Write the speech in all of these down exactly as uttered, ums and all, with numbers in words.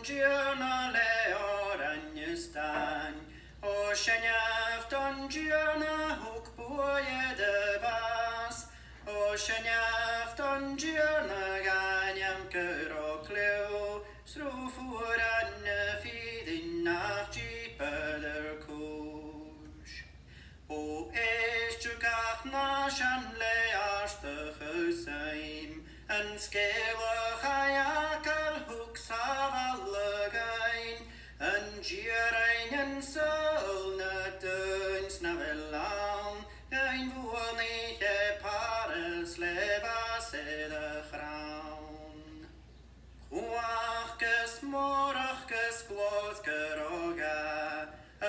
Tighearna le òrain is dàin. O seinneadh don Tighearna thug buaidh air a' bhàs. O seinneadh don Tighearna, gach ainm gu robh cliù, sruth fuaran na fìrinn nach dìpear air cùis. O èist thu gach nàisean le àrdachadh suim, an sgeulachd a dh'fhàgail thug sàbhaladh dhuinn, an Tighearna an saoghal na daoine 's na bheil ann, dhuinn bhuannaich e Pàrras le bhàs air a' chrann. Cumhachd is mòrachd is glòir gu robh dha,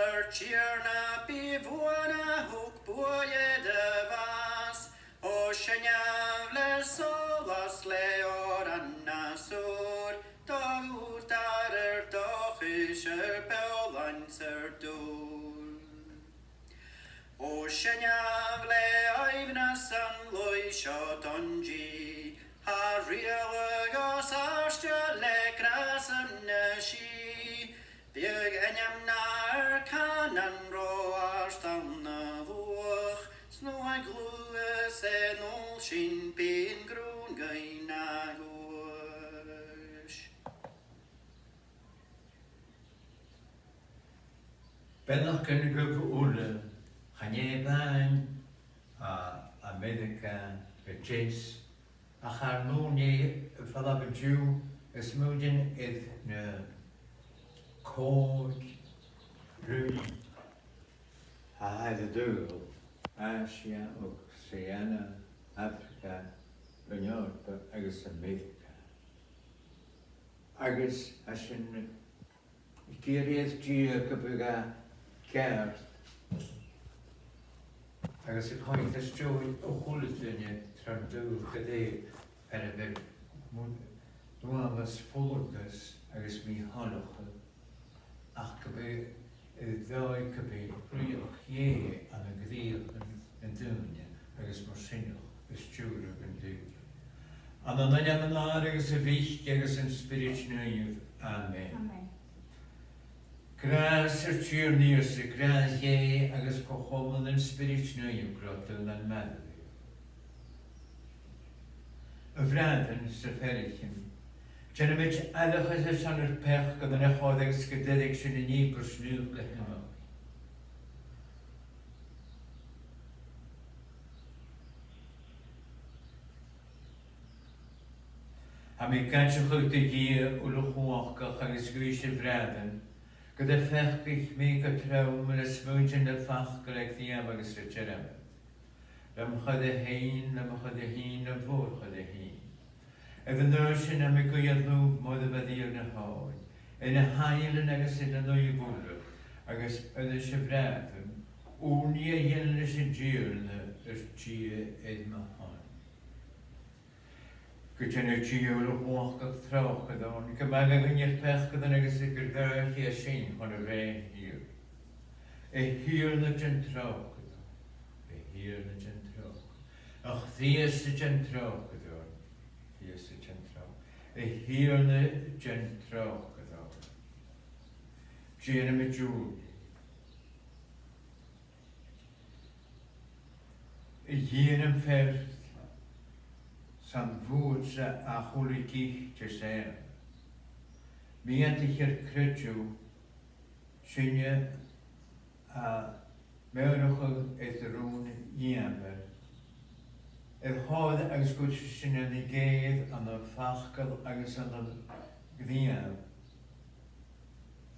ar Tighearna bi buan a thug buaidh air a' bhàs. O seinneadh le sòlas le òran nas ùr, do dh'ùghdar ar dòchais, ar beò-shlàinte 's ar dùil. O seinneadh le aoibhneas an laoidh seo don Dia, tha riaghladh os àirde le gràsan na sìth, biodh ainm na ar cànan ro àrd ann an luach, 's nuair a ghluais e a-null sinn bidh grunn dhuinn na dhuais. Beannachd dhuibh uile, chan e a-mhàin à Ameireaga a Deas, ach ar n-ùine a' falbh an-diugh, is muidinn air na còig rùm a tha air an t-saoghal, Àisia, Oceania, Afraga, an Eòrpa agus Ameireaga. Agus tha sinn ag iarraidh air Dia gum bi e ceart agus a' coimhead às dèidh a h-uile duine tron t-saoghal gu lèir air a bheil mu-, nuadh is fulangas agus mì-thoileachas, ach gum bi, eh, dòigh gum bi rìoghachd Dhè ann an cridhe nan, nan daoine agus mar sin a' stiùireadh an t-saoghail. Ann an ainm an Athar agus a' Mhic agus an Spioraid Naoimh. Amen. Amen. Gràs ar Tighearna Ìosa, gràdh Dhè agus co-chomann an Spioraid Naoimh gu robh daonnan maille ribh. A bhràithrean 's a pheathraichean, dèanamaid aithreachas airson ar peacaidhean a chur agus gun toireadh sinn an ìobairt naomh gu h-iomchaidh. Tha mi ag aideachadh do Dhia uile-chumhachdach agus dhuibhse, a bhràithrean, gun do pheacaich mi gu trom le smuaintean, le facal, le gnìomh agus le dearmad, lem choire fhèin, lem choire fhìn, lem mhòr-choire fhìn. Air an adhbhar sin tha mi a' guidhe oirbh, mo Mhàthair Uile-chumhachdaich, air na h-ainglean agus air na naoimh uile, agus oirbhse, a bhràithrean, ùrnaigh a dhèanamh leis an Tighearna, ar Dia air mo shon. Gun dèan Dia uile-chumhachdach tròcair oirnn, gum mathadh e dhuinn ar peacaidhean agus gun dòicheadh e sinn chun a' bheatha shìorraidh. A Thighearna, dèan tròcair oirnn. A Thighearna, dèan tròcair. A Chrìosda, dèan tròcair oirnn. Chrìosda, dèan tròcair. A Thighearna, dèan tròcair oirnn. Dèanamaid ùrnaigh. A Dhia nam feart, 's ann bhuatsa a h-uile gift is eòl. Meudaichear creideimh, sinne a' meòrachadh air do rùn-dìomhair, air chor agus gun toir sinn an geur ann am facal agus ann an gnìomh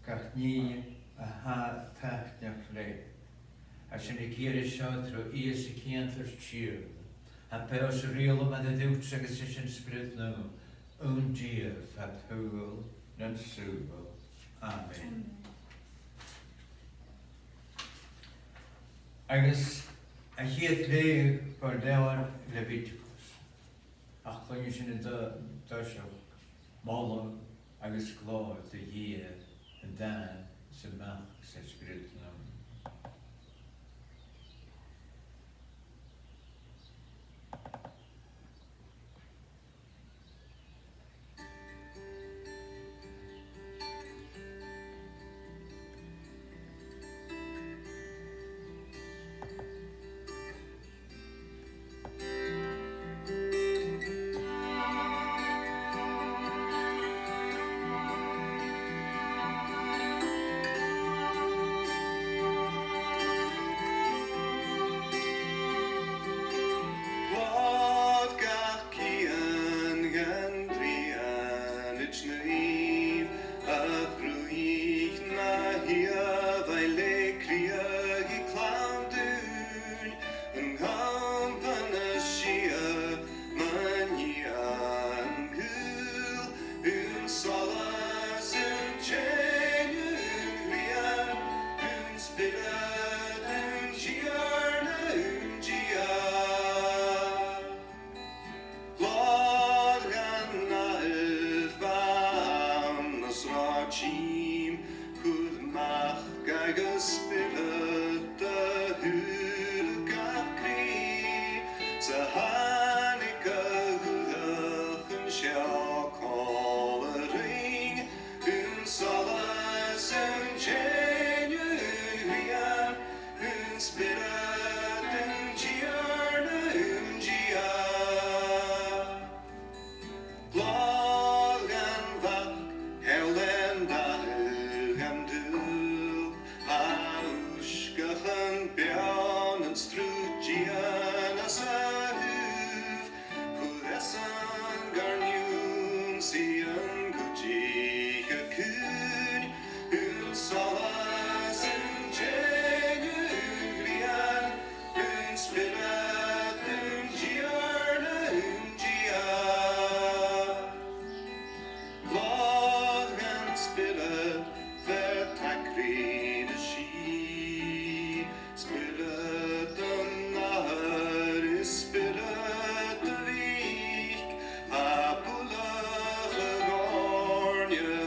gach nì a tha taitneach leat. Tha sinn ag iarraidh seo tro Ìosa Crìosd ar Tighearna, a tha beò 's a' riaghladh maille riut agus ris an Spiorad Naomh, aon Dia fad shaoghal nan saoghal. Amen. Amen. Agus a' chiad leughadh bho leabhar Leviticus. Ach cluinnidh sinn an do-, toiseach, moladh agus glòir do Dhia, an t-Athair 's am Mac 's an Spiorad Naomh. Naoimh, a' chruidh na h-ìobhail le crìoch a' chlann dùin, an companaich sìth mun eun-ghaoil, aon solas, aon teine, aon ghrian, aon spiorad, aon Tighearna, aon Dia. Glòir dhan Athair, Bean is Ràithean, chuir Mac agus Spiorad a shaoil gach cridhe, 's a thàinig a dh'fhuireach an seo còmhla rinn, aon solas, aon teine, aon ghrian, aon spiorad, aon Tighearna, aon Dia. Glòir dhan Mhac, ceòl dhan Athair, dhan t-Saoghal, a dh'uisgeach am beò nan sruth-dìon às a thaobh, chuir esan gar n-ionnsaigh an cuideachadh ciùin, aon solas, aon teine, aon ghrian, aon spiorad, aon Tighearna, aon Dia. Glòir dhan Spiorad, fear-tagradh na sìth, Spiorad an Athar is Spiorad a' Mhic, a' buileach a' dhòrnair a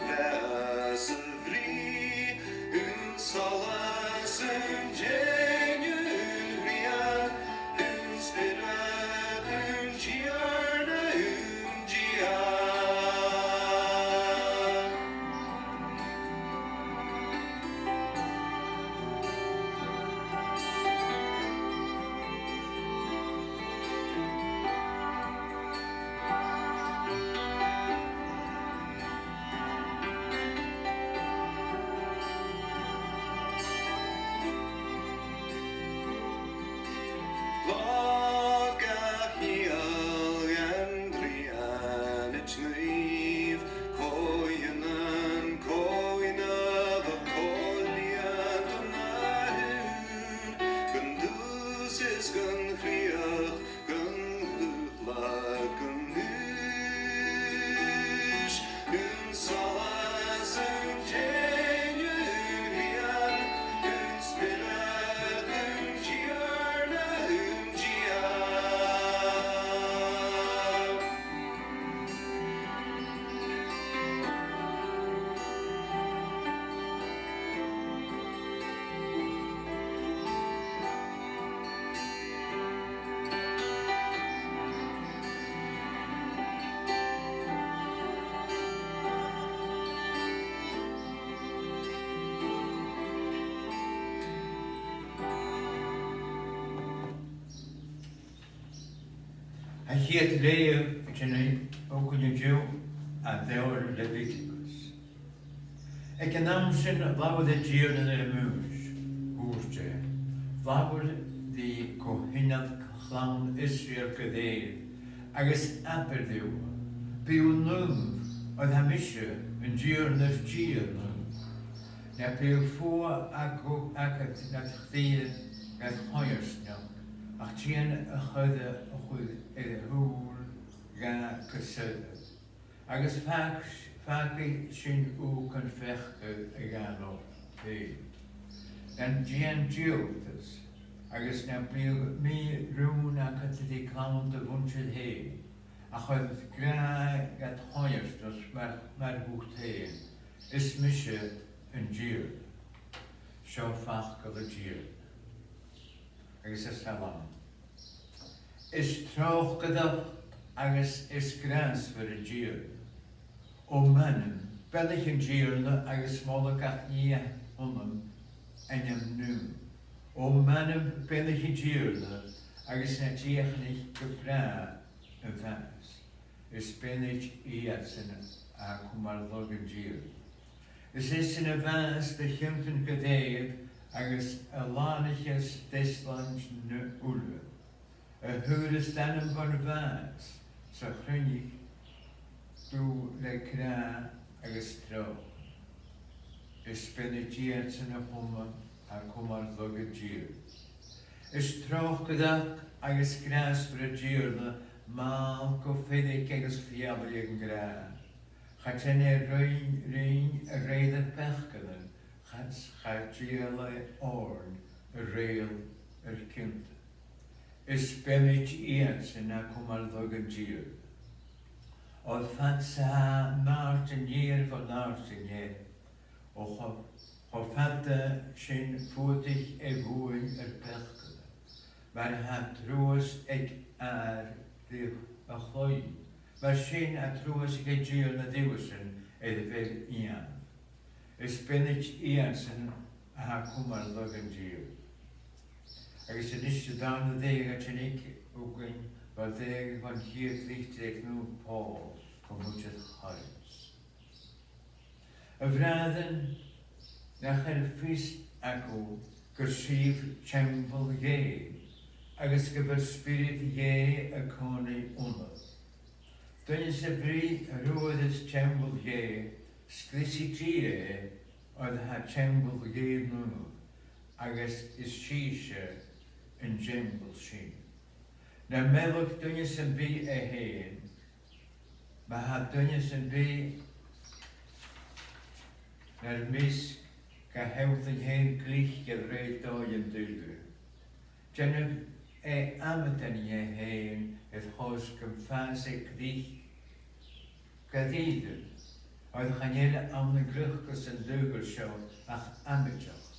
bheatha 's a' bhrìgh, aon solas, aon teine, aon ghrian, aon spiorad, aon Tighearna, aon Dia. Glòir gach eòl dhan Trianaid Naoimh, co-ionann, co-inbheach, co-lìonta na h-aon, gun dùsgadh is gun chrìoch, gun chruthachadh, gun aois, aon solas, aon teine, aon ghrian, aon spiorad, aon Tighearna, aon Dia. A' chiad leughadh a tha sinn a' dèanamh an-diugh à Leabhar Leviticus. Aig an àm sin labhair an Tighearna ri Maois, thuirt e, Labhair ri co-shìneadh chlann Israeil gu lèir, agus abair riutha, Bithibh naomh, oir tha mise an Tighearna ur Dia naomh. Na biodh fuath agaibh nad chridhe gan coimhearsnachd, ach dèan a' choire a chur air a shùil dha gu soilleir. Agus fàg, fàgaidh sin thu gun pheacadh a dh'àite fhèin. Nan dèan dìoghaltas, agus nam biodh mì-rùn agad ri clann do mhuinntir fhèin, ach oir gràdh gad choimhearsnachd mar, mar dhut fhèin, is mise an Tighearna. Seo facal an Tighearna. Agus an t-Salm. Is tròcaireach agus is gràsmhor an Tighearna. O m' anam, beannaich an Tighearna agus moladh gach nì annam ainm naomh. O m' anam, beannaich an Tighearna agus na dìochuimhnich gu bràth a mhaitheas. Is beannaichte iadsan a tha cumhachd an Tighearna. Is esan a mhaitheas do chiontan gu lèir agus a làmhaicheas d' euslaintean uile. A shaoras d' anam bhon bhàs, 's a chruinnich dubh le gràdh agus tròcair. Is beannaichte iadsan a chumas, a chumas lagh an Tighearna. Is tròcaireach agus gràsmhor an Tighearna, mall gu feirg agus fealla-dhà an gràdh. Cha dèan e rinn, rinn a rèir ar peacannan, cha, cha dèan e oirnn a rèir ar cionta. Is beannaichte iadsan a chumas lagh an Tighearna. Oir fhad 's a tha an àird an iar bhon àird an teth, o cho, cho fada sin fuadaich e bhuainn ar peacannan, mar a tha truas aig athair ri a chloinn, mar sin a truas aig an Tighearna dhuibhse air a bheil eun. Is beannaichte iadsan a chumas lagh an Tighearna. Agus a-nis an dàrna dèidh a tha sinn a' faicinn, bho dheagh, bhon chiad litir aig Naomh Pòl gu muinntir Choraint. A bhràithrean, nach eil fios agaibh gur sibh teampall Dhè, agus gu bheil Spiorad Dhè a' còmhnaidh annaibh? Duine sam bith a fhuaras teampall Dhè, sgriosaidh Dia e, oir tha teampall Dhè naomh, agus is sibhse an teampall sin. Na meallfaidh duine sam bith e fhèin, ma tha duine sam bith nar measg, ga shealltainn fhèin glic a rèir dòigh an duine. Dèanadh e amadan dheth fhèin air chor 's gum fàs e glic gu dìreach, oir chan eil ann an gliocas an t-saoghail seo ach amaideachd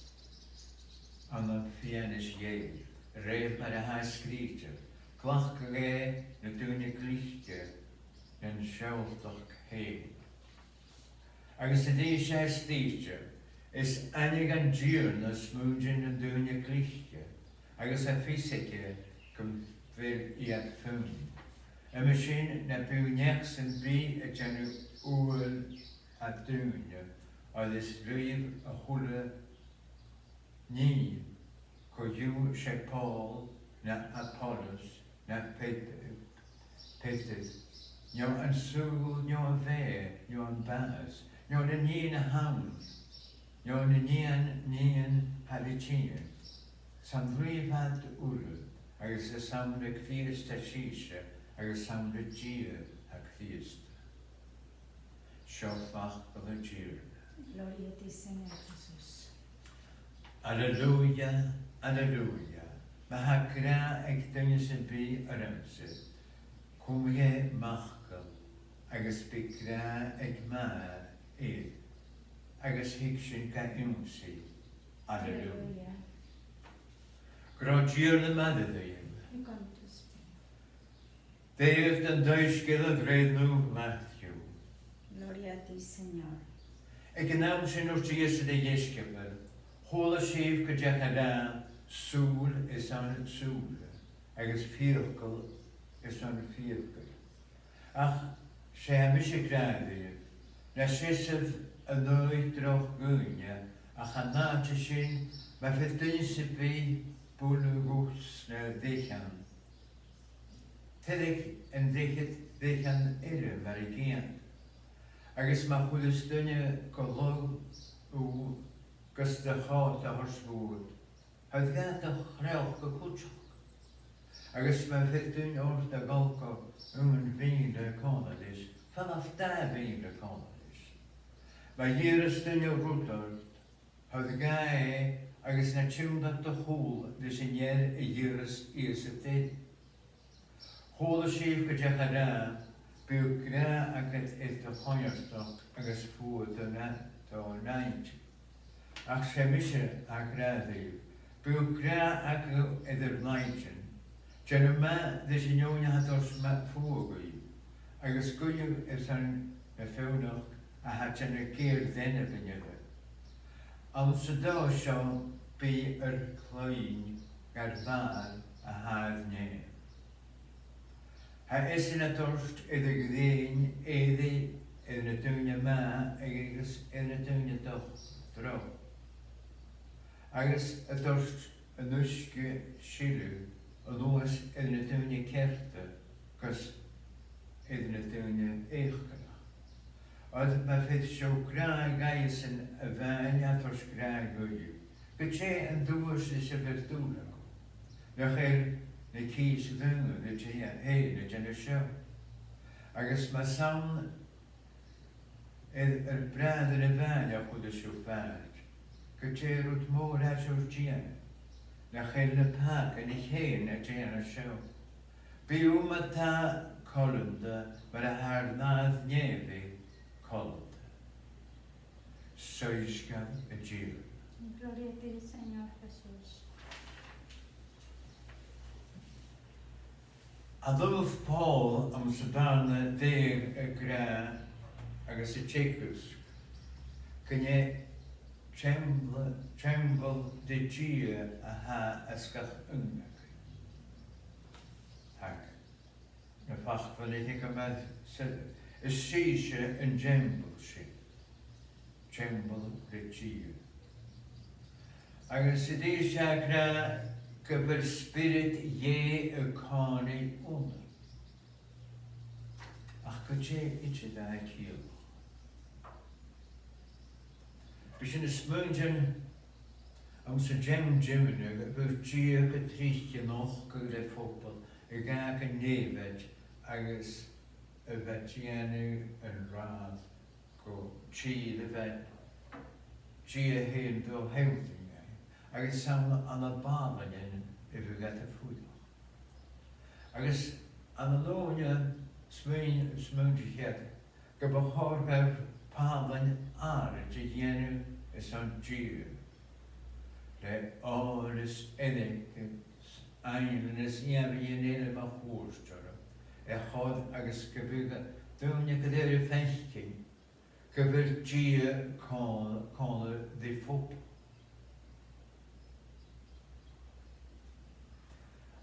ann am fianais Dhè, a rèir mar a tha sgrìobhte, glacadh e na daoine glice nan seòltachd fhèin. Agus a-rithist tha e sgrìobhte, is aithne dhan Tighearna smuaintean nan daoine glice, agus tha fios aige gum feum iad fhèin. Uime sin, na biodh neach sam bith a' dèanamh umhail à daoine, oir is ribh a h-uile nì, co-dhiù 's e Pòl, no Apollos, no Peadar, Peadar, no an saoghal, no a' bheatha, no am bàs, no na nithean a th' ann, no na nithean, nithean tha ri tighinn. 'S ann ribh iad uile, agus 's ann le Crìosd tha sibhse, agus 's ann le Dia tha Crìosd. Seo facal an Tighearna. Gloria a ti, Señor Jesús. Alleluia, alleluia. Ma tha gràdh aig duine sam bith ormsa, cumaidh e m' fhacal, agus bidh gràdh aig m' Athair air, agus thig sinn ga ionnsaigh. Alleluia. Alleluia. Gun robh an Tighearna maille ribh. E con tu spíritu. Leughadh den t-Soisgeul a rèir Naomh Mhathaithew. Gloria a ti, Señor. Aig an àm sin thuirt Ìosa ri dheisciobail, chuala sibh gun deach a ràdh, sùil airson sùil, agus fiacail airson fiacail. Ach 's e tha mise ag ràdh ribh, na seasaibh an aghaidh droch dhaoine, ach an àite sin, ma bheir duine sam bith buille dhut sna deichean, toirridh an deichead, deichean eile mar an ceudna. Agus ma chuireas duine gu lagh thu gus do chòta a thoirt dhut, thoir dha do chleòca cuideachd. Agus ma bheir duine ort a dhol gu aon mhìle còmhla ris, falbh dà mhìle còmhla ris. Ma dh'iarras duine rud ort, thoir dha e, agus na tionndadh do chùl ris an fhear a dh'iarras Ìosa doirbh. Chuala sibh gun deach a ràdh, bidh gràdh agad air do choimhearsnachd agus fuath do na-, do nàimhdean. Ach 's e mise ag ràdh ribh, bidh gràdh agaibh air ur nàimhdean. Dèanaibh math ris an fheadhainn a tha a' toirt math fuath dhuibh, agus guidhibh airson na feadhnach a tha a' dèanamh geur-leanmhainn oirbh. Anns an dòigh seo bidh ur cloinn gar mhàthair a tha air nèamh. Tha esan a' toirt air a' ghrèin èirigh air na daoine math agus air na daoine do-, droch, agus a' toirt an uisge sileadh a-nuas air na daoine ceart gus air na daoine eucoireach. Agus ma bheir sibh gràdh dhaibhsan a mhàin, a bheir sibh gràdh dhaibh. Gu dè an duais leis a bheir dùil agaibh? Nach eil na cìs dhaoine na dèan-, fhèin a' dèanamh seo? Agus mas ann air, air bràithrean a mhàin a chuireas sibh fàilt, gu dè an rud mòr a tha sibh a' dèanamh? Nach eil na pàgain fhèin a' dèanamh seo? Bithibh ma-thà coileanta, mar a tha ur n-Athair nèamhaidh coileanta. Soisgeul an Tighearna. Gloria a ti, Señor Jesús. An uair sin bha Pòl anns a' bhearna bheag ag ràdh agus a' teagasg gun e teampall, teampall de Dhia a tha anns gach aon againn. Tha na faclan aige mar sin, is sibhse an teampall sin, teampall de Dhia. Agus a-rithist ag ràdh gu bheil Spiorad Dhè a' còmhnaidh annaibh. Ach gu dè idir a tha e a' ciallachadh? Bidh sinn a' smaoineachadh anns an t-seann tiomnadh gu bheil Dia gu tric a' nochdadh le phoball, a' gabhail nèamhaid agus a bhith a' dèanamh an rathad gu tìr a bha Dia fhèin a' dol a shealltainn dhaibh, agus ann, ann am bàlaichean a bhiodh iad a' fuireach. Agus ann an ùine smaoin-, smaoinich iad gum bu chòir dhaibh pàlainn àraid a dhèanamh airson Dia, le òr is eireachdail is ainglean is ìomhaighean eile mun cuairt orra, a chòrd agus gum biodh daoine gu lèir a' faicinn gu bheil Dia còmh-, còmhla ri phoball.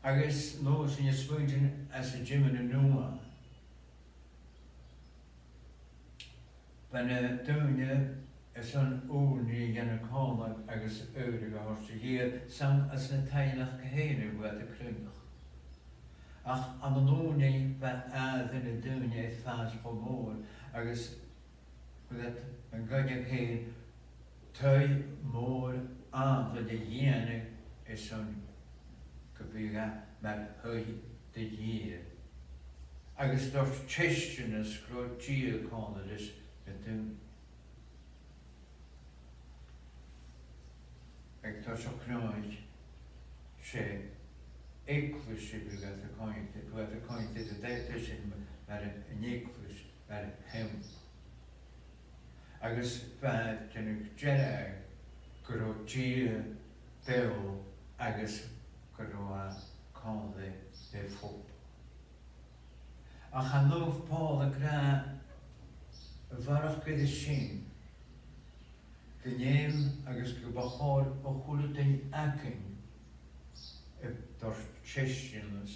Agus nuair a tha sinn a' smaoineachadh anns an Tiomnadh Nuadh, bha na daoine airson ùrnaigh a dhèanamh còmhla agus adhradh a thoirt do Dhia, 's ann anns na taighean aca fhèin a bha iad a' cruinneachadh. Ach ann an ùrnaigh bha àite na daoine air fàs cho mòr agus bha iad an coinneachadh fhèin taigh mòr àlainn a dhèanamh airson gum biodh e mar thaigh do Dhia. Agus a' toirt teisteanas gun robh Dia còmhla ris na daoine. Aig toiseach chrònaidh, 's e eaglais a bhiodh iad a' coimhead, bhiodh iad a' coimhead air an t-, teisteanas mar an eaglais, mar theampall. Agus bha e a' dèanamh dearg gun robh Dia beò agus gun robh e còmhla ri phoball. Ach an uair sin bha Pòl ag ràdh a bharrachd air sin, gun dèan agus gum bu chòir a h-uile duine againn a thoirt teisteanas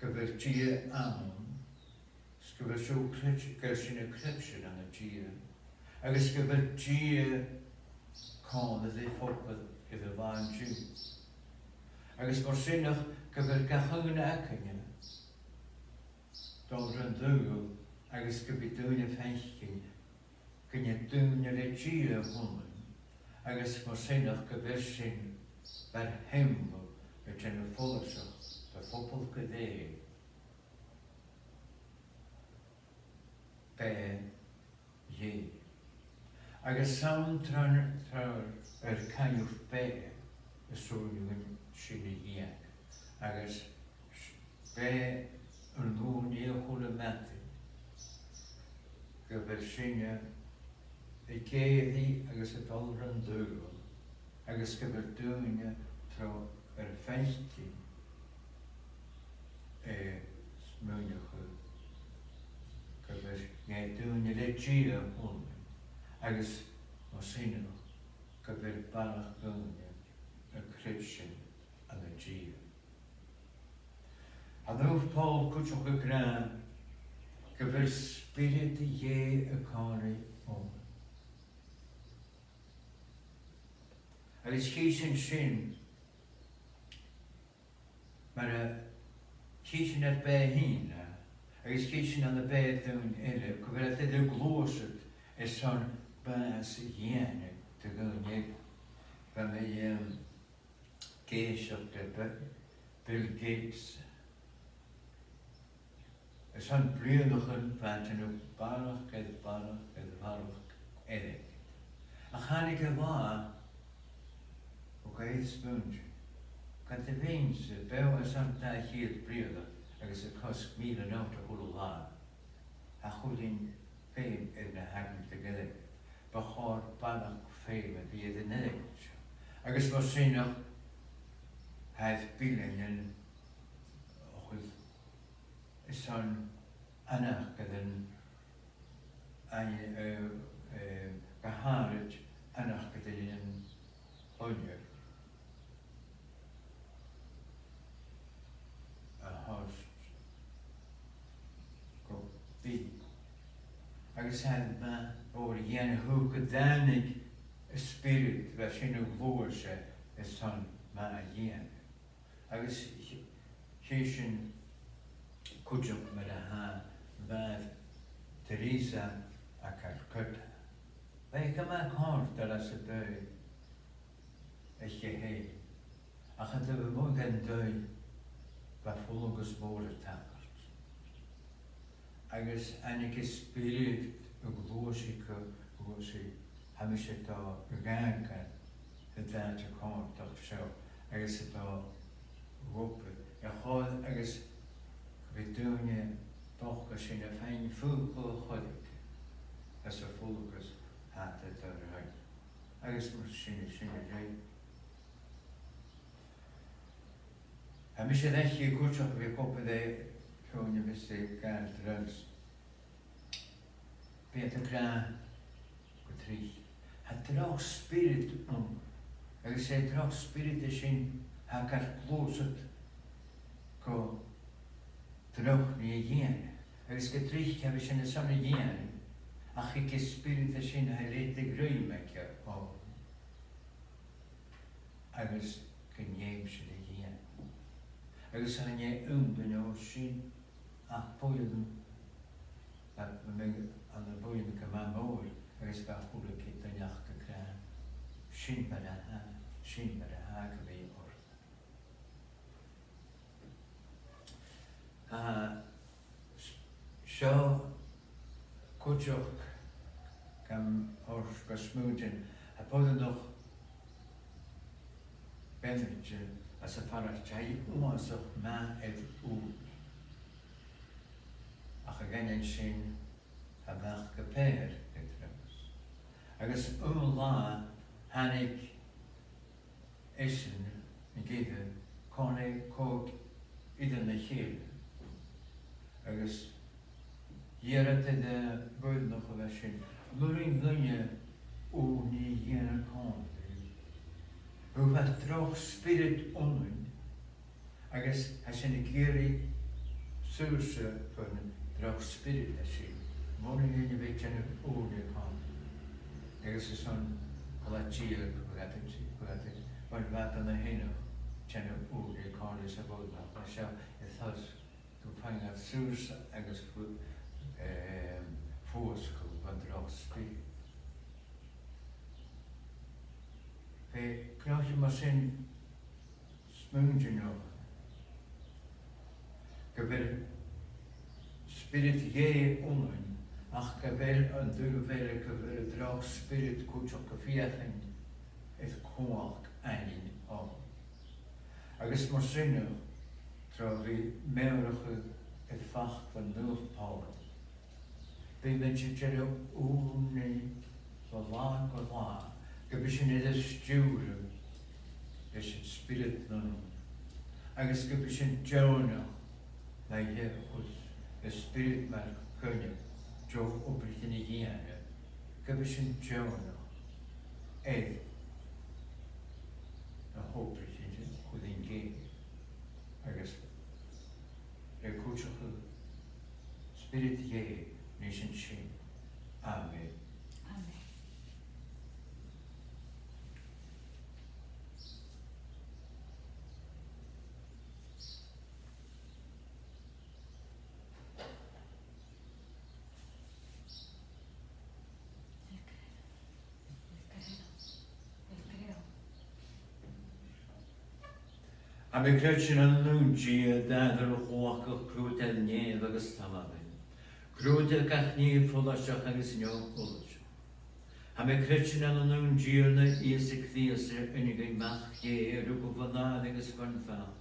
gu bheil Dia ann, 's gu bheil sinn a' creids-, gu bheil sinn a' creidsinn ann an Dia, agus gu bheil Dia còmhla ri phoball air an là an-diugh. Agus mar sin, gu bheil gach aon againne a' dol ron t-saoghal agus gum bi daoine a' faicinn gun e daoine le Dia a th' annainn, agus mar sin gu bheil sinn mar theampall a' dèanamh follaiseach do phoball gu lèir. Beatha Dhè. Agus 's ann tron, tro ar caitheamh beatha as urrainn dhuinn sin a dhèanamh. Agus beatha an ùrnaigh a h-uile madainn, gu bheil sinne ag èirigh agus a' dol ron t-saoghal, agus gu bheil daoine tro ar faicinn, eh, smaoineachadh gu bheil, gu bheil daoine le Dia a th' annainn, agus mar sin gu bheil barrachd dhaoine a' creidsinn ann an Dia. An uair sin bha Pòl cuideachd ag ràdh gu bheil Spiorad Dhè a' còmhnaidh annainn. Agus chì sinn sin, mar a chì sinn air beatha fhèin, Agus chì sinn ann am beatha daoine eile gu bheil iad air a ghluasad airson bàs a dhèanamh do dhaoine eile. Bha mi, um, ag èisteachd ri Bi-, Bill Gates. Airson bliadhnaichean bha e a' dèanamh barrachd air barrachd air barrachd airgid. Ach thàinig an latha, thug e air smaointinn, cò tha a' bhith sa bheò airson dà cheud bliadhna agus a' cosg mìle not a h-uile latha? Tha a h-uile duine feum air na h-airgead a dhèanamh. Bu chòir barrachd feum a bhith air an airgead seo. Agus mar sin, a thaobh billeanan a chur airson aithneachadh an, an, eh, eh, gu h-àraid aithneachadh an chloinne a thoirt gu bith. Agus tha e math a dhèanamh gu dèanadh an Spiorad, bha sin a' gluasad airson math a dhèanamh. Agus ch-, chì sinn cuideachd mar a tha Mother Teresa à Calcutta. Bha i gu math còrdadh às a dèidh a chèile. Ach an taobh a-muigh den taigh, bha fulangas mòr a' tachairt. Agus thàinig an Spiorad a ghluais i gu, ghluais i, tha mise a' dol a dh'fhàgail an t-àite còrdadh seo, agus a' dol a dh'obair, a' chall agus gum bi daoine bochda sin a' faighinn faochadh a' choireigin às a' fulangas a tha iad air a thoirt. Agus mar sin, sin a rèir. Tha mise a' faicinn cuideachd a bhith ag obair le feadhainn a bhios a' gabhail drugs. Bidh iad ag ràdh gu tric, tha droch spiorad ann, agus 's e droch spiorad a tha sin, tha e gar gluasad gu droch nì a dhèanamh, agus gu tric cha bhi sinn airson a dhèanamh, ach thig an spiorad a tha sin, tha e a' leudachadh rudeigin aige oirnn, agus gun dèan sinn a dhèanamh. Agus chan e iomadh duine a tha sin, ach buidheann, a, a bha mi ann am buidheann gu math mòr, agus bha a h-uile càil duine aca ag ràdh, sin mar a tha, sin mar a tha e gu bhith oirnn. Tha s-, seo cuideachd gam thoirt gu smaointinn, tha boireannach beannaichte às a' phàirc, tha i uabhasach math air ùrnaigh. Ach a dh'aindeoin sin, tha a mhac gu pàigheadh air drugs. Agus aon latha thàinig esan a dh'iarraidh còmhla còig eile na chèile. Agus dh'iarr iad air a' bhoireannach a bha sin, an urrainn dhuinne ùrnaigh a dhèanamh còmhla ribh? Bha droch spiorad annainn, agus tha sinn ag iarraidh saorsa bhon droch spiorad a tha sin. Am urrainn dhuinn a bhith a' dèanamh ùrnaigh còmhla? Agus airson cola-deug, bha iad a', bha iad a', bha iad a' dèanamh, dèanamh ùrnaigh còmhla ris a' bhoireannach. Mar seo, a' toirt gu faigheadh iad saorsa agus fu-, ehm, fuasgladh bhon droch spiorad. Feuch, cruthachadh mar sin smaointean, gu bheil Spiorad Dhè annainn, ach gu bheil an duine eile, gu bheil an droch spiorad cuideachd a' feuchainn ri cumhachd fhaighinn oirnn. Agus mar sin, tro bhith meòrachadh air faclan Naomh Pòl, bidh mise a' dèanamh ùrnaigh bho là gu là, gum bi sinn air stiùireadh leis an Spiorad Naomh, agus gum bi sinn deònach, ma dh'fhaodas an Spiorad mar choinneamh deobraichean a dhèanamh, gum bi sinn deònach air na h-obraichean sin a chur an cèill, agus le cuideachadh Spiorad Dhè, nì sinn sin. Amen. Amen. Tha mi a' creidsinn ann an aon Dia, an t-Athair uile-chumhachdach, Cruthadair nèimh agus talmhainn, Cruthadair gach nì follaiseach agus neo-fhollaiseach. Tha mi a' creidsinn ann an aon Tighearna, Ìosa Crìosda, aon-ghin Mhac Dhè, a rugadh bhon Athair agus bhon Mhac.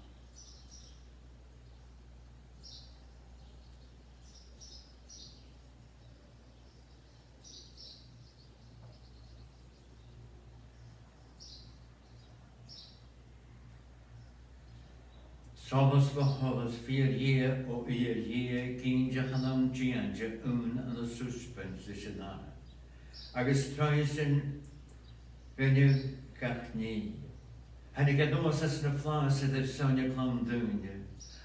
Solas bho sholas, fìor Dhia o fhìor Dhia, ag innse chan ann dèanta, aon ann an susbaint ris an Athair, agus troimhe-san rinneadh gach nì. Thàinig e a-nuas às na flaitheas air ar son-ne, a' chlann daoine,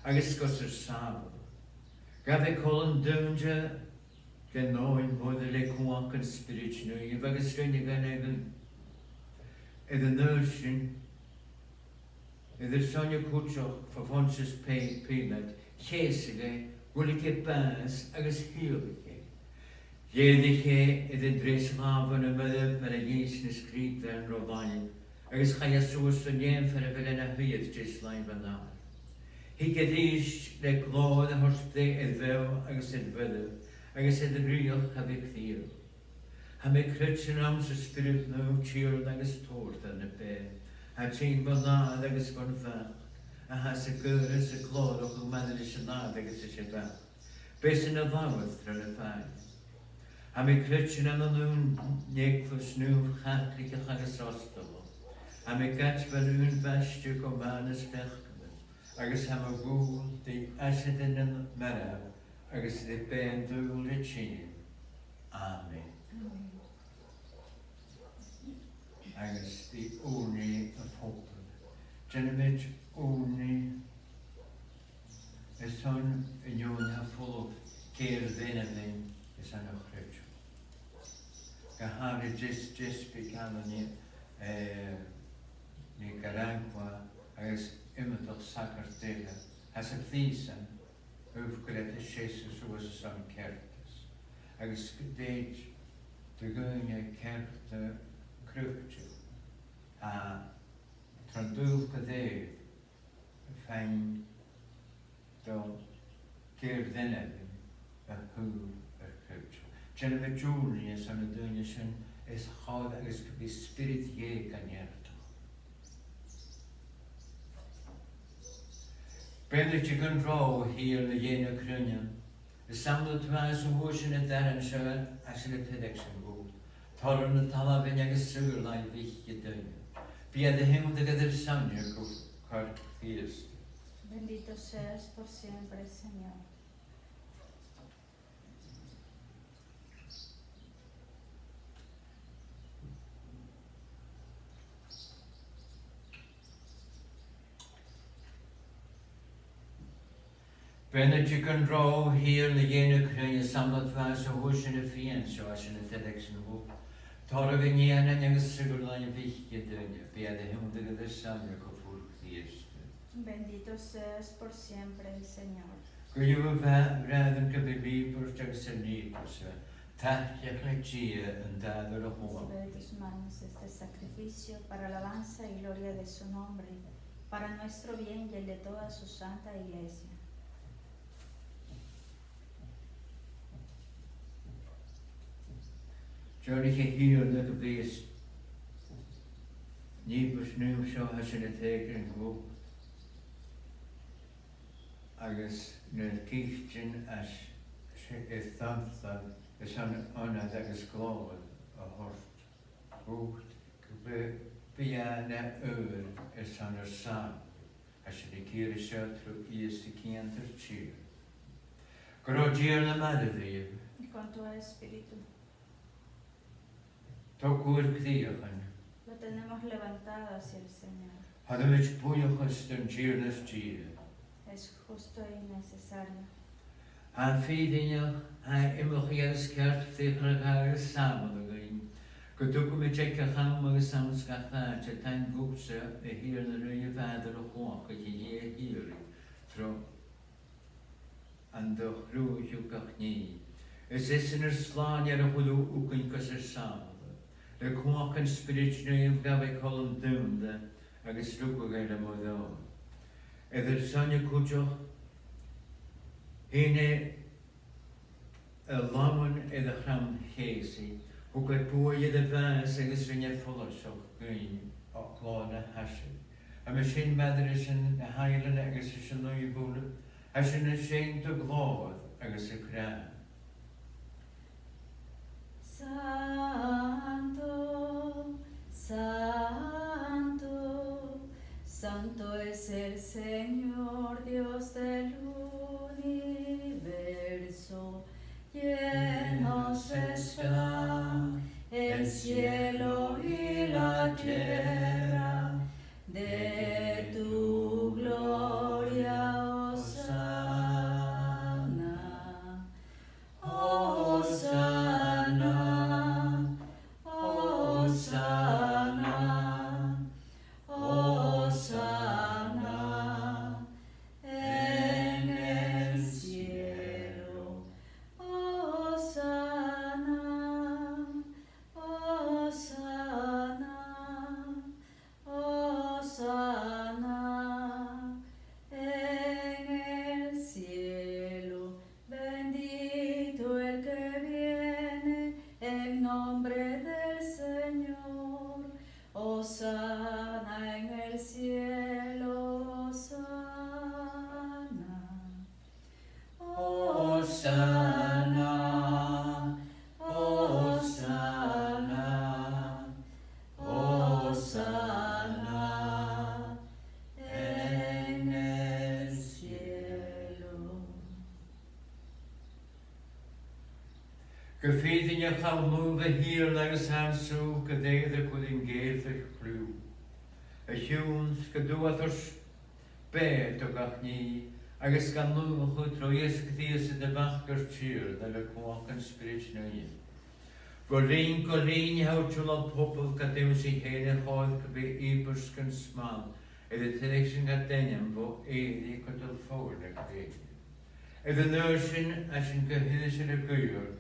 agus gus ar sàbhaladh. Ghabh e còmhlan daoine den Òigh Moire le cumhachd an Spioraid Naoimh agus rinneadh e na dhuine. Air an adhbhar sin, air ar son-ne cuideachd fo Phontius Pi-, Pilate, cheusadh e, dh'fhuiling e bàs agus thìodhlac e. Dh'èirich e air an treas latha bhon a' mhairbh mar a dh'innis na Sgriobtairean ro làimh, agus chaidh e suas don fheum far a bheil e na shuidhe air deas làimh an Athar. Thig e a-rithist le glòir a thoirt breith air bheò agus air mhairbh, agus air a rìoghachd cha bhi crìoch. Tha mi a' creidsinn anns an Spiorad Naomh, Tighearna agus Tabhartair na beatha, a tha tighinn bhon Athair agus bhon Mhac, a tha sa ghaoir is a' glòireachadh maille ris an Athair agus ris a' Mhac, b' esan a labhair tro na fàidhean. Tha mi a' creidsinn ann an aon eaglais naomh, Chaitligeach agus Abstolach. Tha mi ag aideachadh aon bhaisteadh gu mathanas pheacannan, agus tha mo dhùil ri aiseirigh nam marbh agus ri beatha an t-saoghail ri tighinn. Amen. Agus ri ùrnaigh a' phobaill. Dèanamaid ùrnaigh airson an fheadhainn a tha a' falbh gu air an aibhinn airson a' chreideimh. Gu h-àraid deas, deasbad Caoimhe, eh, Nicaragua agus iomadach sagart eile, tha sa phrìosan, aoibhneas gu leòr, a tha a' seasamh suas airson ceartas, agus gu dearbh do dhaoine ceart a' creideimh, a tha tron t-saoghal gu lèir a' faighinn do dh'fheadhainn a thaobh air creideamh. Dèanamaid ùrnaigh airson na daoine sin, is chòir agus gum bi Spiorad Dhè gan neartachadh. Beannaichte gun robh thu, a Thighearna Dhè na cruinne, is samhlaidh tu às a' bhùth sin an t-aran seo a tha sinn a' toirt airson dhut, toradh na talmhainn agus saothair làmhan mhic an duine. Bidh iad a' tionndadh air ar son-ne gu corp Chrìosd. Bendito seas por siempre, Señor. Beannaichte gun robh thu, a Thighearna Dhè na cruinne, is samhlaidh tu às a' bhùth sin am fìon seo a tha sinn a' toirt airson dhut, toradh an nigheanan agus saothair làmhan mhic an duine. Bidh iad a' tionndadh air ar son-ne gu fuil Chrìosd. Bendito seas por siempre, Señor. Guidhibh, a bhràithrean, gum bi m' ìobairt agus ur n-ìobairt-sa taitneach le Dia an t-Athair uile-chumhachdaich. Recibe de tus manos este sacrificio para alabanza y gloria de su nombre, para nuestro bien y el de toda su santa iglesia. Deònaich, a Thighearna, gum bi an ìobairt naomh seo a tha sinn a' toirt airson dhut agus na giltean a tha sinn a' toirt airson ionad agus glòir a thoirt dhut, gum bi, bi e na adhar airson ar sàbhaladh. Tha sinn ag iarraidh seo tro Ìosa Crìosd ar Tighearna. Gun robh an Tighearna maille ribh. Y con tu espíritu. Togaibh ur cridheachan. Lo tenemos levantado hacia el Señor. Thoiribh buidheachas don Tighearna ar Dia. Es justo y necesario. Tha e fìrinneach, tha e iomchaidh agus ceart, fiachra agus sàbhaladh dhuinn, gun tugamaid aig gach àm agus anns gach àite taing dhutsa, a Thighearna Dhè, a Athair uile-chumhachdaich, a Dhia shìorraidh, tro an do chruthaich thu gach nì. Is esan ar Slànaighear a chuir thu thugainn gus ar sàbhaladh. Le cumhachd an Spioraid Naoimh ghabh e còmhlan daonda agus rugadh e le Moire Òigh. Air ar son-ne cuideachd, shìn e a làmhan air a' chrann-cheusaidh, thug e buaidh air a' bhàs agus rinn e follaiseach dhuinn glòir na h-aiseirigh. Uime sin, maille ris na h-ainglean agus ris an naomh uile, tha sinn a' seinn do ghlòir agus ag ràdh: Santo, santo, santo es el Señor Dios del universo. Llenos están el cielo y la tierra de tu gloria, Hosanna. Hosanna, Hosanna, Hosanna en el cielo. Hosanna, Hosanna, Hosanna en el cielo. Bendito el que viene en nombre del Señor. Hosanna en el cielo, Hosanna. Hosanna, Hosanna, Hosanna en el cielo. Gu fìrinneach, a Thighearna, a Thighearna, agus tha an sùil gu lèir a' cur an cèill do chliù. A chionn 's gun d' fhuair beatha do gach nì, agus gan naomhachadh tro Ìosa Crìosd do Mhac ar Tighearna le cumhachd an Spioraid Naoimh. Bho linn gu linn tha thu a' tilleadh pobaill gad ionnsaigh fhèin, a chòir gum bi ìobairt gun smal air an tairgsinn gad ainm bho èirigh gu dol fodha na grèine. Air an adhbhar sin, tha sinn gu h-iriosal a' guidhe ort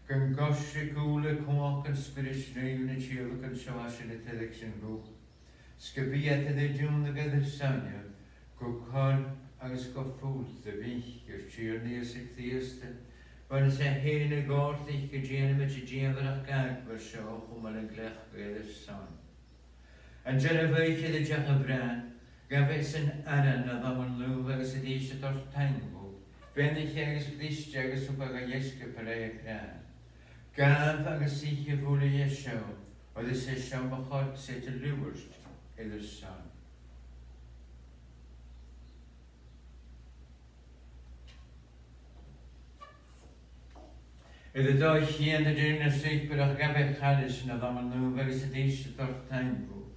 gun coisrig thu le cumhachd an Spioraid Naoimh na tìodhlacan seo a tha sinn a' tairgsinn dhut, 's gum bi iad air an tionndadh air ar son-ne gu corp agus gu fuil do Mhic ar Tighearna Ìosa Crìosda, bhon as e fhèin a dh'òrdaich gun dèanamaid an dìomhaireachd àgmhor seo a chumail an cleachdadh air ar son. An dèidh a bhith air an deach a bhrath, ghabh e san aran a làmhan naomh agus a-rithist a' toirt taing dhut, bheannaich e agus bhris e agus thug e dha dheisciobail e ag ràdh: Gabhaibh agus ithibh uile dheth seo, oir is e seo mo chorp-sa a tha air a liubhairt air ur son. Air an dòigh cheudna, an dèidh na suipearach, ghabh e a' chailis a làmhan naomh agus a-rithist a' toirt taing dhut,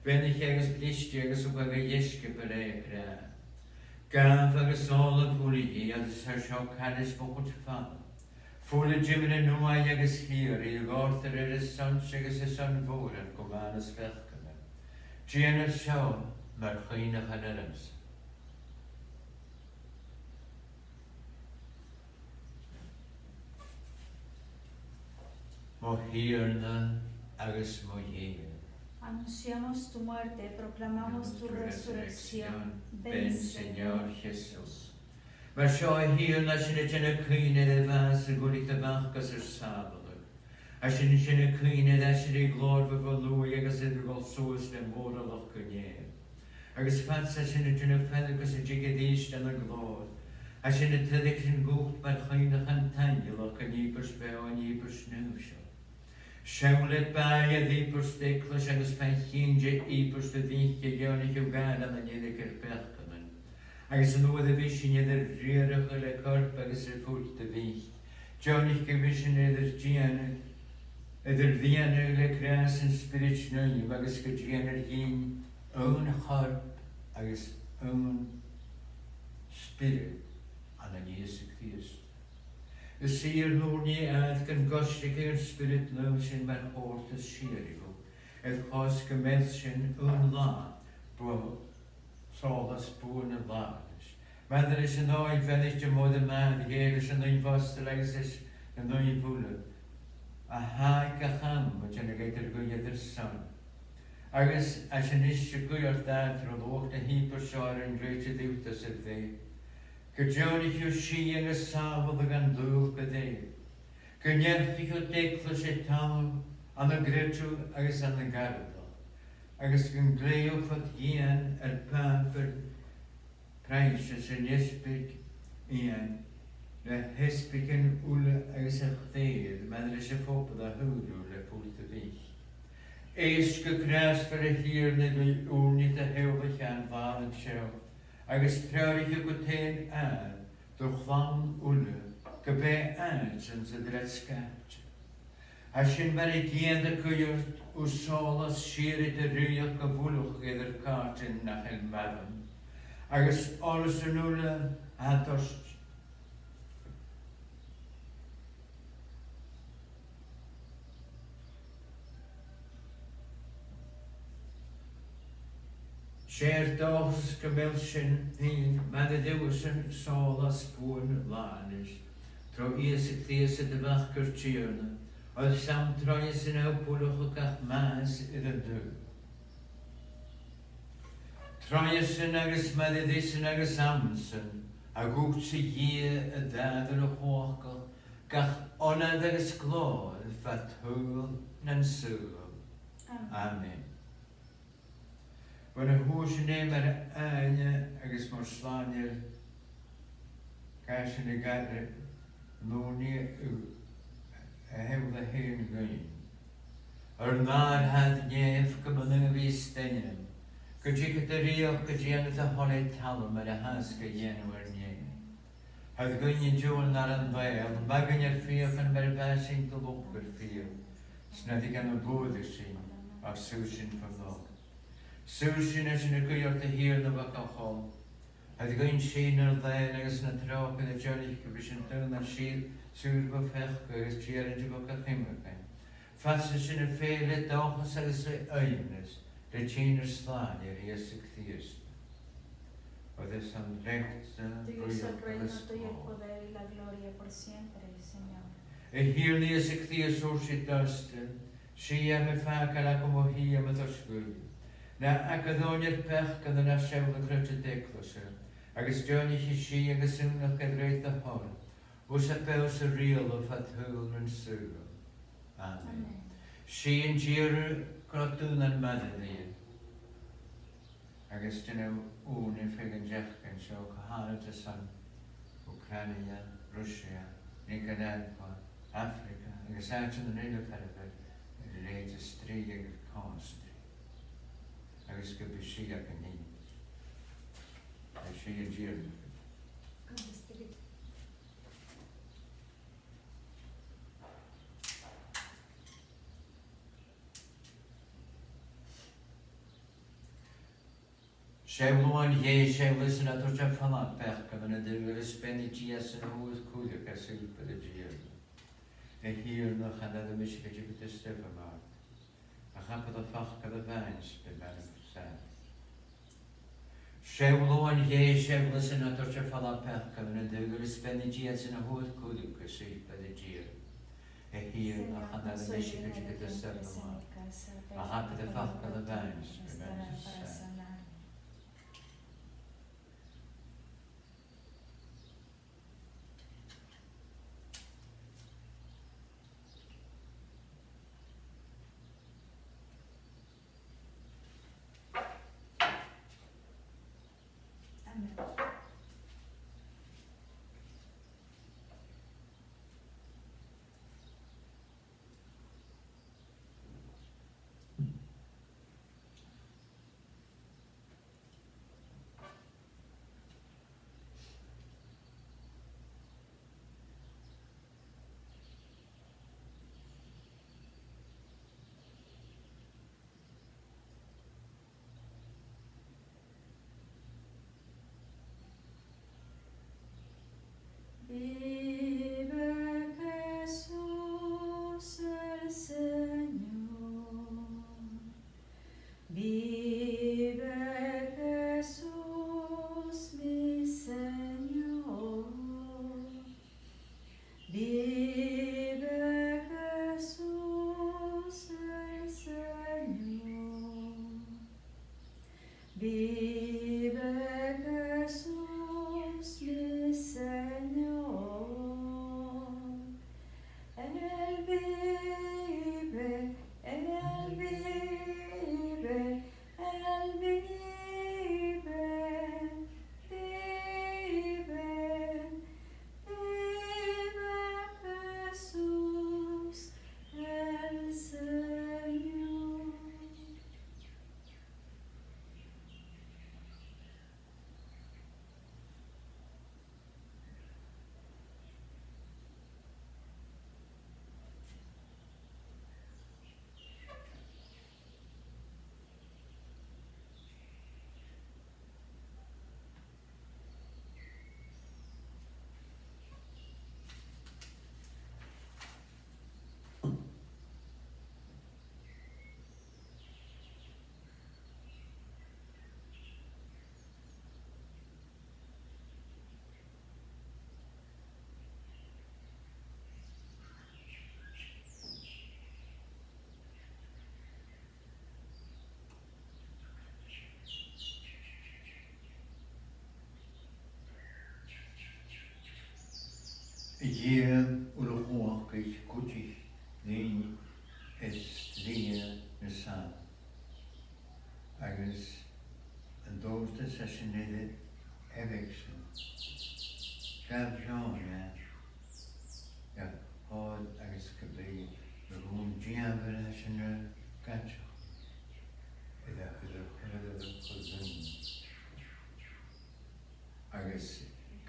bheannaich e agus bhris e agus thug e dha dheisciobail e ag ràdh: Gabhaibh agus òlaibh uile dhith, oir is e seo cailis mo chuid fala, fuil an tiomnaidh nuaidh agus shìorraidh, a dhòirtear air ur son-se agus air son mhòran gu mathanas pheacannan. Dèanaibh seo mar chuimhneachan ormsa. Mo Thighearna agus mo Dhia. Anunciamos tu muerte, proclamamos tu resurrección. Ven, Señor Jesús. Mar seo, a Thighearna, tha sinn a' dèanamh cuimhne air a' bhàs a dh'fhuiling do Mhac gus ar sàbhaladh. Tha sinn a' dèanamh cuimhne air aiseirigh ghlòir bho bhur luaidh agus air a dhol suas le mòralachd gu nèamh. Agus fhad 's a tha sinn a' dèanamh fhèin agus a' tighinn a-rithist dhan a' ghlòir, tha sinn a' tairgsinn dhut mar chuimhneachan taingealachd an ìobairt bheò, an ìobairt naomh seo. Seall le bàidh air ìobairt d' eaglais agus faic inntinn ìobairt do Mhic a dheònaich thu gàire ann an earrainn ar peacannan. Agus an uair a bhios sinn air ar riarachadh le corp agus le fuil do Mhic, deònaich gum bi sinn air ar dìon-, air ar dìonadh le gràs an Spioraid Naoimh agus gun dèanar dhinn aon chorp agus aon spiorad ann an Ìosa Crìosd. Is fhìor n-ùrnaigh e gun coisrig e an Spiorad Naomh sin mar chomhfhurtas sìorraidh dhut, air chor 's gum bi sinn aon latha bho sòlas buan an là-nis. Maille ris an Òigh Bheannaichte Moire Màthair Dhè, leis na naoimh abstoil agus leis na naoimh uile, a tha aig gach àm a' dèanamh eadar-ghuidhe air ar son. Agus a-nis, a Dhia, a' guidhe ort tro luach na h-ìobairt seo air an grèide riutha-sa, gu deònaich thu sìth agus sàbhaladh dhan t-saoghal gu lèir, gun neartaich thu d' eaglais air talamh ann an creideamh agus ann an garbhachd, agus gun glèidheadh tu dìon ar Phàpa Francis, an easbaig Iain, na h-easbaigean uile agus a' chlèir, maille ris a' phoball a shaoradh thu le fuil do Mhic. Èist gu gràsmhor, a Thighearna, ri ùrnaigh do theaghlach ann an Bhaile an seo, agus treòraich gu taighean àir do chlann uile, ge b' e àite anns an do bha iad sgapte. Tha sinn mar an ceudna a' guidhe ort, ur sòlas sìorraidh do rìoghachd a bhuileachadh air ar càirdean nach eil maireann, agus orrasan uile a tha toirt Seo ar dòchas gum bi sinn fhìn maille riuthasan sòlas buan làitheil, tro Ìosa Crìosd do Mhac ar Tighearna, oir 's ann troimhesan a tha thu buileachadh gach math air an t-saoghal. Troimhesan agus maille ris-san agus annsan, a dhùisg thu, a Dhia, an t-Athair uile-chumhachdach, gach onair agus glòir fad shaoghal nan saoghal. Amen. Amen. Bhon a thug sinn e mar Àithne agus mar Slànaighear, gabhaidh sinn a ghearradh an ùrnaigh a sheall e fhèin dhuinn. Ar n-Athair a tha air nèamh, gum bu naomh a bhios d' ainm. Gun tigeadh do rìoghachd, gun dèanar do thoil air talamh mar a thathas ga dhèanamh air nèamh. Thoir dhuinn an-diugh ar n-aran làitheil, maith dhuinn ar fiachan mar a mhaitheas sinn do luchd ar fiach, 's na leig ann am buaireadh sinn, ach saor sinn bhon olc. Saor sinn, tha sinn a' guidhe ort, a Thighearna, bho gach olc. Thoir dhuinn sìth nar làithean agus na tròcair a deònaich gum bi sinn daonnan sìor, saor bho pheacadh agus tèarainte bho gach imcheist, fhad 's a tha sinn a' feitheamh le dòchas agus le aoibhneas ri tighinn ar Slànaigheir Ìosa Crìosd. Oir 's ann leatsa an rìoghachd agus an glòir. Tuyo es el reino, tuyo el poder y la gloria por siempre, Señor. A Thighearna Ìosa Crìosd, thuirt thu ri d' abstoil, sìth tha mi a' fàgail agaibh, mo shìth tha mi a' toirt dhuibh. Na amhairc air ar peacannan ach seall air creideamh d' eaglaise, agus deònaich dhi sìth agus aonachd air rèir do thoil, thusa a tha beò 's a' riaghladh fad shaoghal nan saoghal. Amen. Amen. Sìth an Tighearna gu robh daonnan maille ribh. Agus dèanamh ùrnaigh fad an t-seachdain seo, gu h-àraidh airson Ukraine, Russia, Nicaragua, Africa, agus àiteachan eile far a bheil a leithid de strì agus còmhstri. Agus gum bi sìth againn fhìn. Agus sìth an Tighearna. Seall, Uan Dhè, seall, esan a tha a' toirt air falbh peacannan an t-saoghail, is beannaichte iadsan a fhuair cuireadh gu suipear an Tighearna. A Thighearna, chan aire mise gun tigeadh do thoil orm, ach abair am facal a-mhàin 's bidh m' anam saor. Seall, Uan Dhè, seall, esan a tha a' toirt air falbh peacannan an t-saoghail, is beannaichte iadsan a fhuair cuireadh gu suipear an Tighearna. A Thighearna, chan aire mise gun tigeadh do thoil orm, ach abair am facal a-mhàin 's bidh m' anam saor. Amen. Viva Jesús el Señor, viva Jesús mi Señor, viva Jesús el Señor. Dhia uile-chumhachdaich, cuidich linn a' slighe na sàmh. Agus an dòchas seo sin air a bheil sinn, gabh leinn e, gabh thall agus gum bi na rùin dìomhair sin a' gabhail air a chur air a chur linn. Agus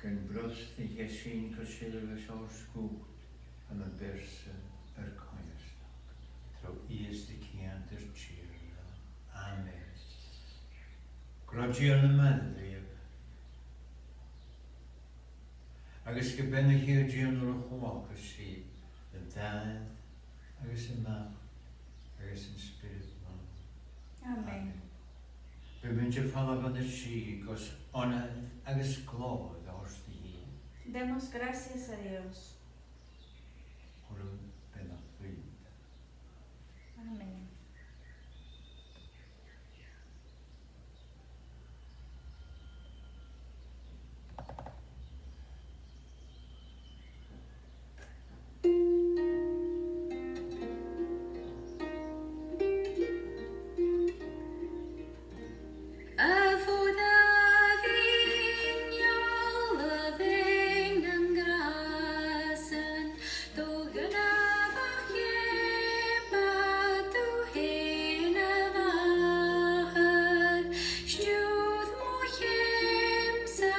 gun brosnaich e sinn gu sìorraidh leis ar sgùth ann am pearsa ar coimhearsnachd, tro Ìosa Crìosd ar Tighearna. Amen. Gun robh Dia maille ribh, agus gum beannaicheadh Dia uile-chumhachdaich sibh, an t-Athair, agus am Mac, agus an Spiorad Naomh. Amen. Amen. Bithibh a' falbh ann an sìth gus onair agus glòir a thoirt do Dhia. Demos gracias a Dios. Chuireadh beannachd dhuibh. Amen. A Mhoire, a' mhiann-eòlach, a' mhiann-eòlach nan gràsan, do ghnàthach gheibh mi, do thè na mhàthar, stiùir mo cheum-sa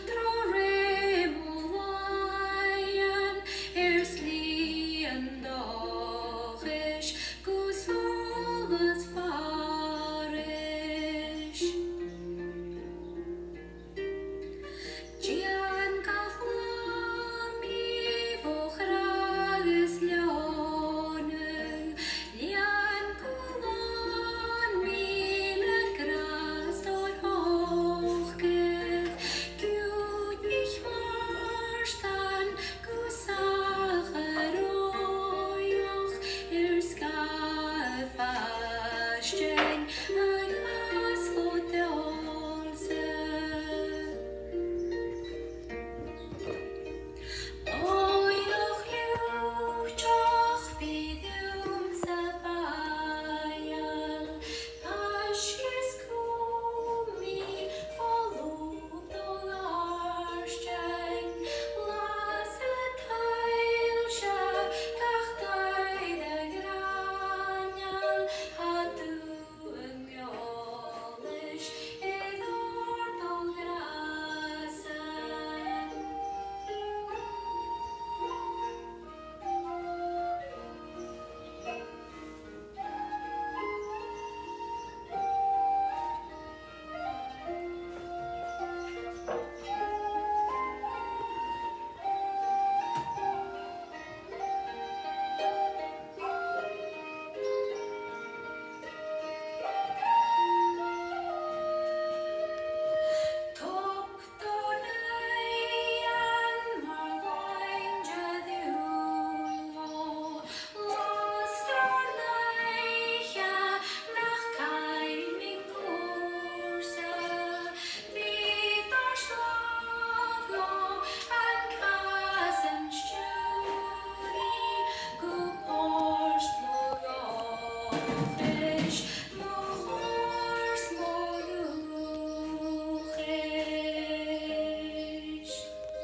tro rè mo làithean, air slighe an dòchais gu solas fàiridh. Dèan gach latha mi bho chreach is leònadh, lìon gu làn mi le gràs do thròcair, giùlaich Màrtainn gu sàmhchair òigheach air sgàth a' phàiste.